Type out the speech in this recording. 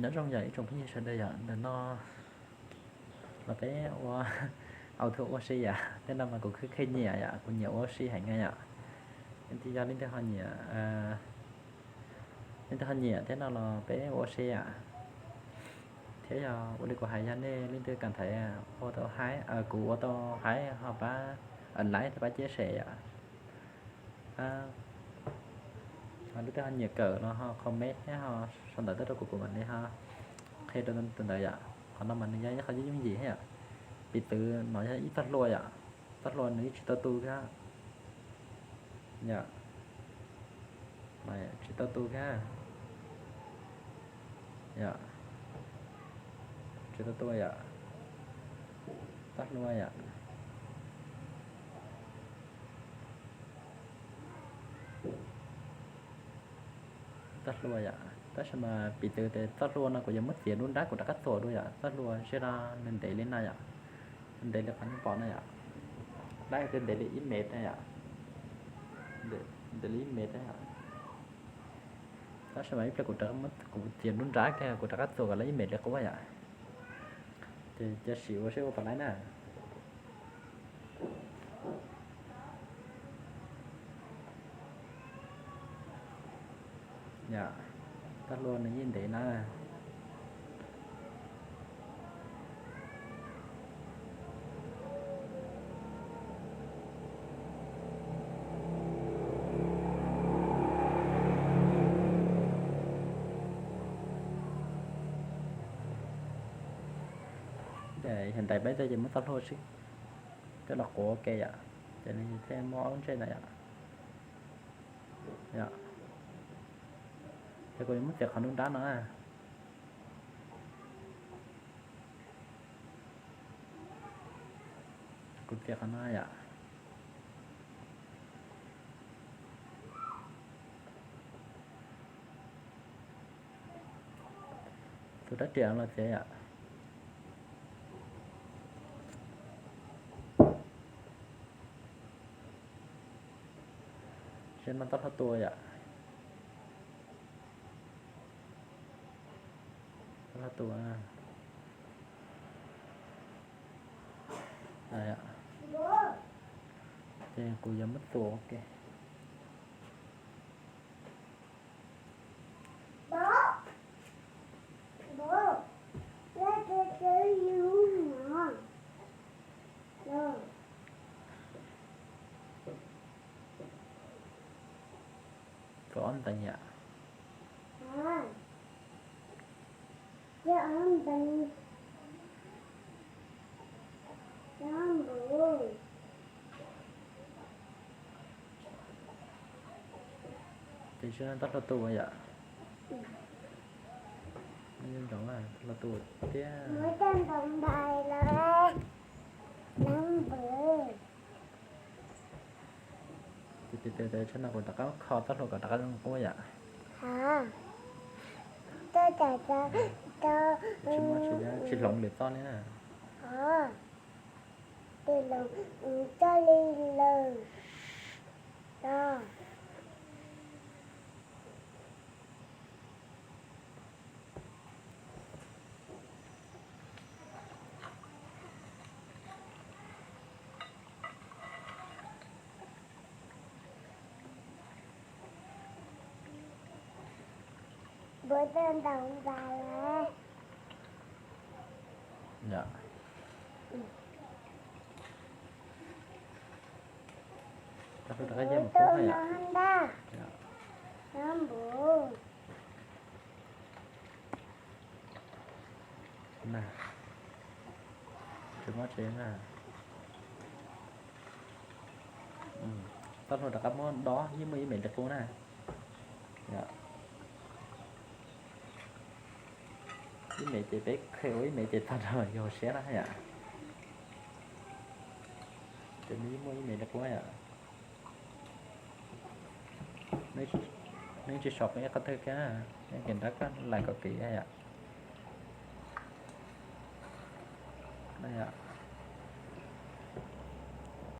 Nyob zoo yom ib tsoom phooj ywg sawv daws yom, ntawm no los peb ua, auto ua si yom, tej no mas kuv khwv khej nyiam yom, kuv nyiam ua si heev na yom. Leej twg yog leej twg ho nyiam, leej twg ho nyiam tej no los peb ua si yom. Thiab yog ua li kuv hais, yog nej leej twg kam thaiv ua tau haib, kuv ua tau haib ho pab like thiab pab chia sẻ yom. Leej twg ho nyiam kawm los ho comment thiab ho sau ntawv tuaj rau kuv, kuv mam li ho qhia rau tus ntawd yom. Qhov no mas nws yog ib qho yooj yim thiab yom. Piv txwv no yog ib txoj hlua yom, txoj hlua nws yeej tsis tau tu thiab yom, tsis tau tu thiab yom, tsis tau tu yom, txoj hlua yom. Txoj hlua yom, tab sis mas piv txwv tias txoj hlua no kuv yuav muab txiav nruab nrab kuv rov qab txuas dua yom. Txoj hlua ntshe no nws ntev li no yom, ntev li qhov nej pom no yom, lab tias ntev li ib mev na yom, ntev li ib mev na yom. Tab sis mas ib pliag kuv rov, kuv txiav nruab nrab kiag kuv rov qab txuas kom lawv ib mev li qub yom. Ces cia sim ua seb ua puas laib na. Yom, txoj hlua nws yeej ntev na. Ces yog ntais peb tej ces muab txoj hlua sib coj los quav ua ke yom, ces nws thiaj muaj ob lub ntsej ntawd yom. Yom, ces kuv yuav muab txiav qhov nruab nrab no na. Kuv txiav qhov no yom. Tus rab riam los txiav yom. Seb no txoj hlua tua yom. Txoj hlua tua. Ces kuv yuav muab txuas ua ke. Txuas ob ntees yom. Ces txoj hlua tua yom. Ntsoov txoj hlua tua tiag. Ces tes tes tes tshab no kuv rov qab kho txoj hlua kom rov qab zoo qub yom. Tsis muaj, tsis hloov lwm txoj li na. Tau rov qab cia mus pub na yom. Na, tsis muab tsev na. Txoj hlua rov qab muab dob yeej muaj ib mev li qub na. Ib mev ces peb qhia ua ib mev ces txog rau yus siab na yom. Ces nws yeej muaj ib mev li qub yom. Nws tsis sov qev qhov twg kiag, ces nrab koj lais kom kev yom.